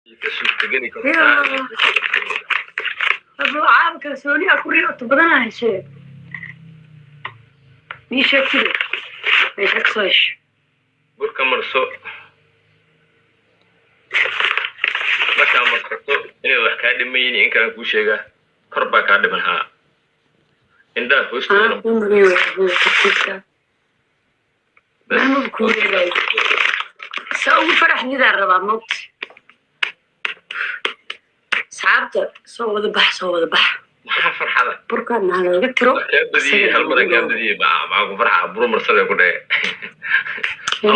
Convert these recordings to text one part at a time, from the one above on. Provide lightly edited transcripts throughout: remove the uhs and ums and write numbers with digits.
Ka suurtageli kartaa. Yaa. Abuu caab kalsooni aa ku riyoota badanaa heshee. Mii sheegtide meesha kasoo hesho. Burka marso. Markaa marsato inay wax kaa dhiman yihiin in kalaan kuu sheegaa, kor baa kaa dhiman haa, indhaha anaa hoostooda. Kuu mariyo abuu tartiibka. Bas. Maalmaba kuu reebayo saa ugu faraxdidaan rabaa moogta. Asxaabta soo wada bax, soo wada bax. Maxaa farxada? Burkaan ha looga tiro. Wax kaa badiyey isaga hal mara lagu kaa dhoobo. Badiyey maxaa ku farxa? Buru marsadee ku dhahe.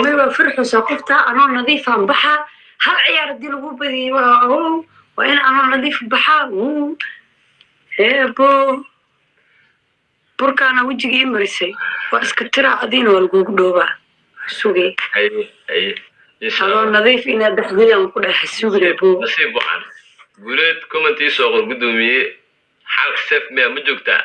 May, waa farxusa qofta anoo nadiifaan baxaa. Hal ciyaar haddii lagu badiyey waa ow, waa in anoo nadiif baxaa. Wuu heebo burkaana wejiga ii marisay, waa iska tiraa, adiina waa lagugu dhoobaa, sugay. Haye haye, insha adoo Allah. Nadiif inaad baxdidaan ku dhaha sugina boo. Nasiib wacan. Guuleed, commentii soo qor. Guddoomiye, xaalka sef miya? Ma joogtaa?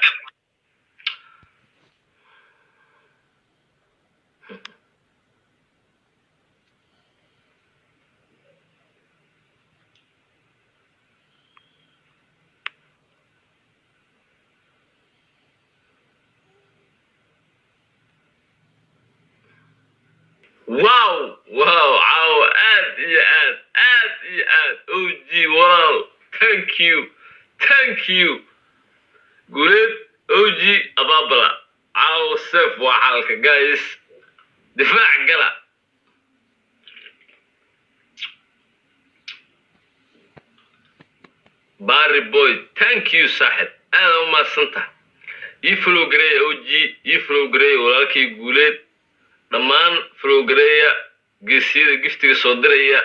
Wow, caawa aad iyo aad, aad iyo aad. Og walaal, thank you, thank you. Guuleed og abaabala, caawa sef waa xalka. Guys, difaac gala. Barry boy, thank you saaxib, aada u mahadsantahay. Ii follow gareeya og, ii follow gareeya walaalkay Guuleed, dhammaan follow gareeya geesiyada giftiga soo diraya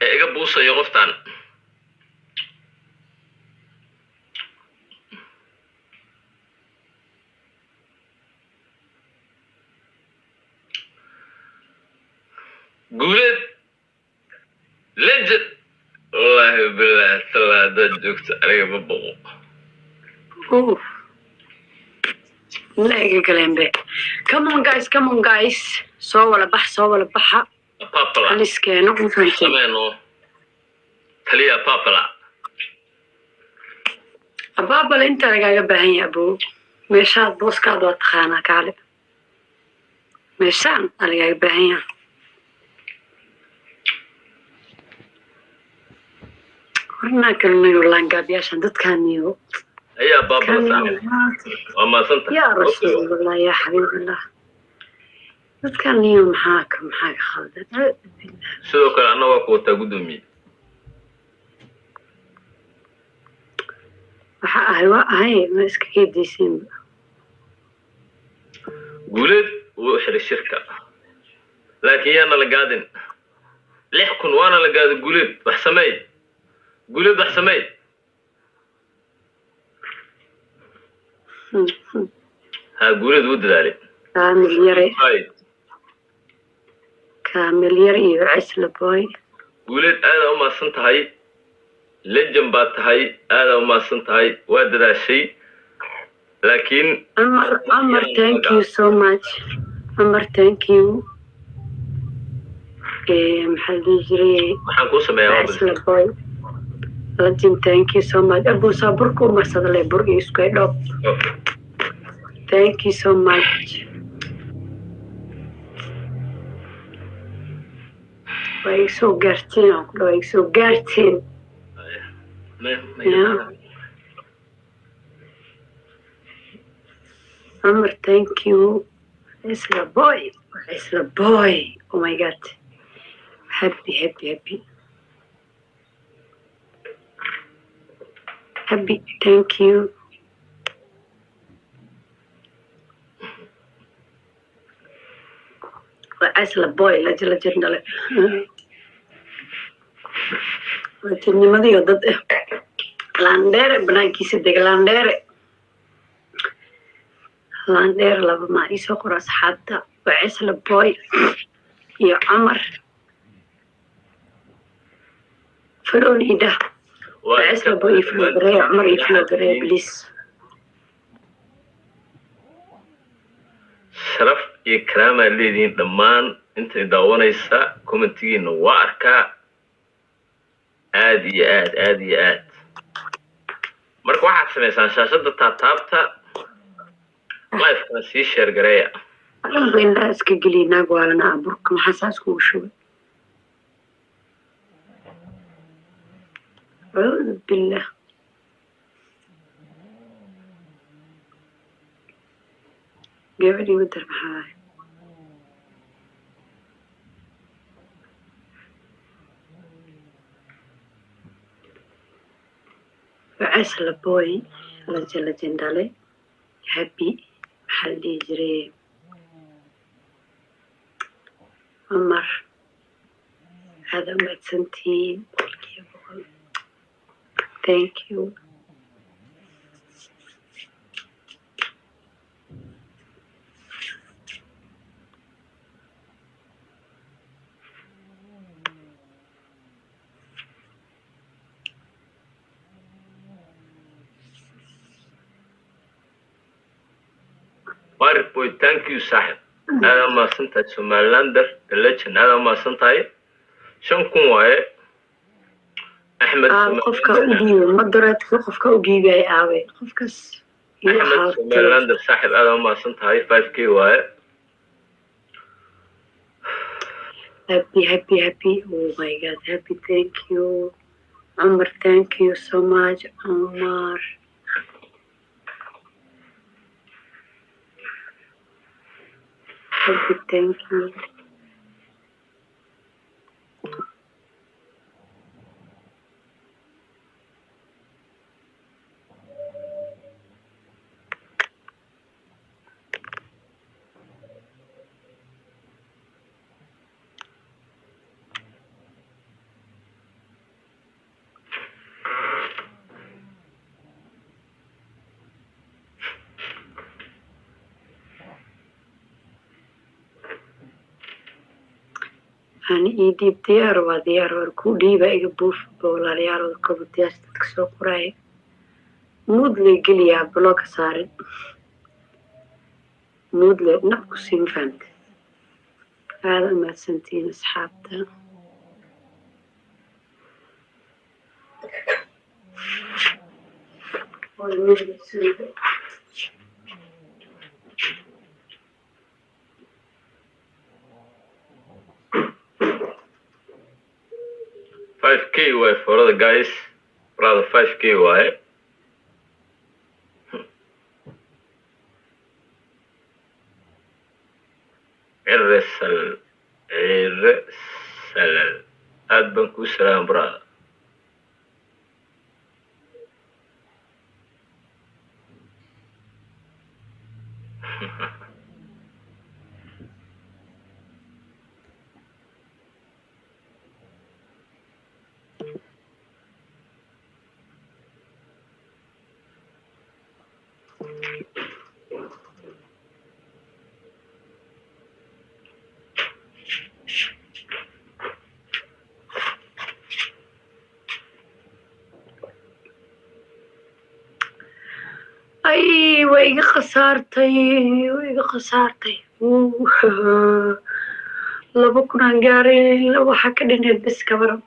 ee iga buusaya qoftan. Guuleed legend, wallaahi billahi tala, haddaad joogto aniga ma boqo. Oof. La iga galeen be. Come on guys, come on guys, soo wala bax, soo wala baxa. Papala. Haliskeeno ma fahanteen? Sameeno taliya papala. Abaabala inta lagaaga baahan yahay aboo, meeshaad booskaad waa taqaanaa, kaale meeshaan aa lagaaga baahan yahay. Warnaa kalinayo laangaabyaashan dadkaaniyo. Ayaa baabala saaxib, waa mahadsantahay. Yaa rasuulallah, yaa xabiiballah, dadkaaniyo maxaa ka khaldan? Acuudu billah. Sidoo kale anna waa ku wataa, guddoomiye. Waxa ahay waa ahay, ma iska keedaysiinba. Guuleed wuu xiray shirka, laakiin yaana la gaadin 6000, waana la gaadin. Guuleed wax sameey, Guuleed wax sameey. Ha, Guuleed wuu dadaalay. Kaamil yare. Hay. Kaamil yar iyo Cisla boy. Guuleed, aadaa u mahadsan tahay, legend baad tahay, aadaa u mahadsan tahay, waa dadaashay, laakiin Amar, Amar, thank you so much. Amar, thank you. Maxaa la dhihi jiray? Maxaan kuu sameeyaa waa Cisla boy legend, thank you so much. Abu saa burka u marsada le, bur iyo isku dhoob. Okay. Thank you so much. Waa iga soo gaarteen aan ku dhawa, iga soo gaarteen. Yeah. Amar, thank you. Isla boy, Isla boy, oh my God, happy, happy, happy, happy, thank you. Waa Isla boy laji la jir dhale lajirnimadiyo dad ah, laandheere banaankiisa dega, laandheere, laandheere laba maa iisoo qoro. Asxaabta, waa Cisla boy iyo Cumar follow idha. Waa waa Cisla boy iyo follow gareeya, Cumar iyo follow gareeya, please. Sharaf iyo karaamaa leedihiin dhammaan. Intay daawanaysa commentigiina waa arkaa, aad iyo aad, aad iyo aad. Marka waxaad samaysaan shaashadda taataabta, livekana sii share gareeya. Dhanba indhaha iska geliya. Naag waalana ah, burka maxaa saas kugu shubay? Acuudu billah. Gabadhii wadar maxaa waaye? Wacasla boy laja lajandhale happy, maxaa la dhihi jiray? Cumar, aada u mahadsantihiin 100%. Thank you. Barik boy, thank you saaxib, aada mahadsan tahay. Somalilander the legend, aada mahadsan tahay. 5000 waaye, Axmed. Aawe qofka u dhiibay madoreedka? Qofka u dhiibay aawe qofkaas iyo Axmed ahaa? Somalilander saaxib, aada mahadsan tahay. 5K waaye. Happy, happy, happy. Oh my God, happy, thank you. Umar, thank you so much. Umar, happy, thank you. Ani ii dhiib, diyaar waa, diyaar war ku dhiiba. Iga buuf walaalayaal, kabatayaasha dadka soo qoraya mute lay geliyaa, block-ga saarin, mute lay naf ku sii. Ma fahamte? Aada u mahadsantihiin asxaabta. Waa mute suuga. 5K waaye foorada, guys, brother, 5K waaye. Cire sal, cire salal, aad baan kuu salaam, brother. Ay, waa iga khasaartay, waa iga khasaartay. 2000 aan gaaray, waxaa ka dhineed bes kabaran.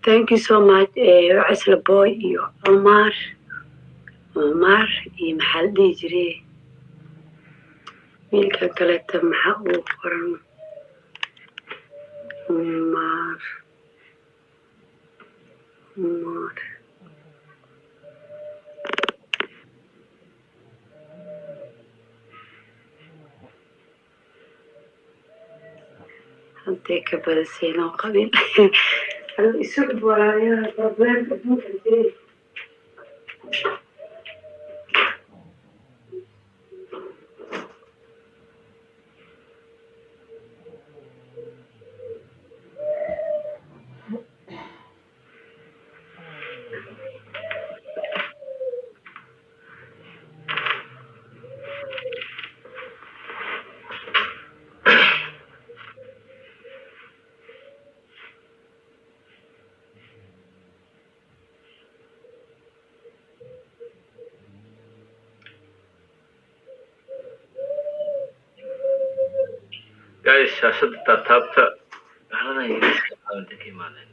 Thank you so much, Cisla boy iyo Cumar, Cumar iyo maxaa la dhihi jiray wiilka kaleeta? Maxaa uu qoran? Cumar, Cumar. Hadday ka badisay noo qabin isu walaalayaal, problem adduunka jiray. Guys, shaashada taataabta. Gaaladan Ingiriiska caawinta ka imaadeen.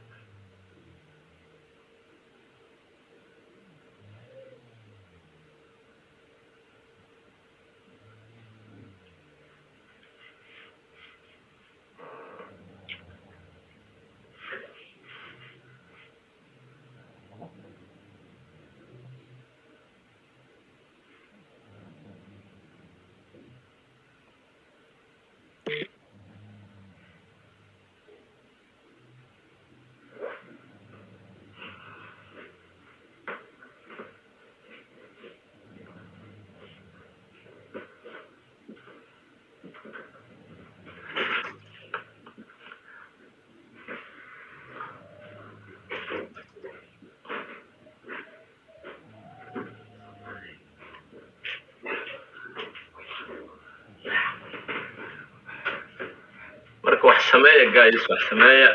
Marka wax sameeya, guys, wax sameeya.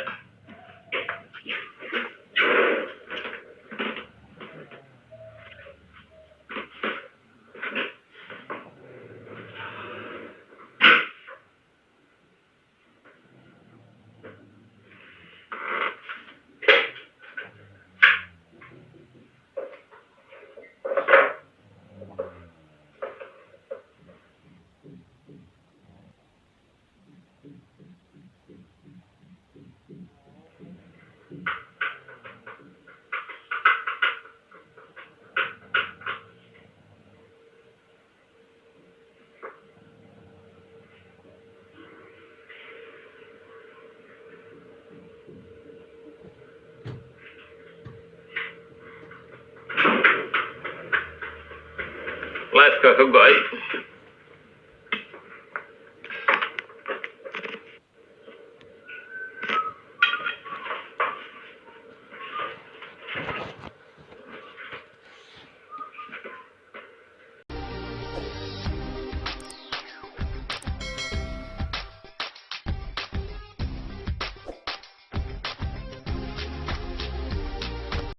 Live-ka ka go'ay.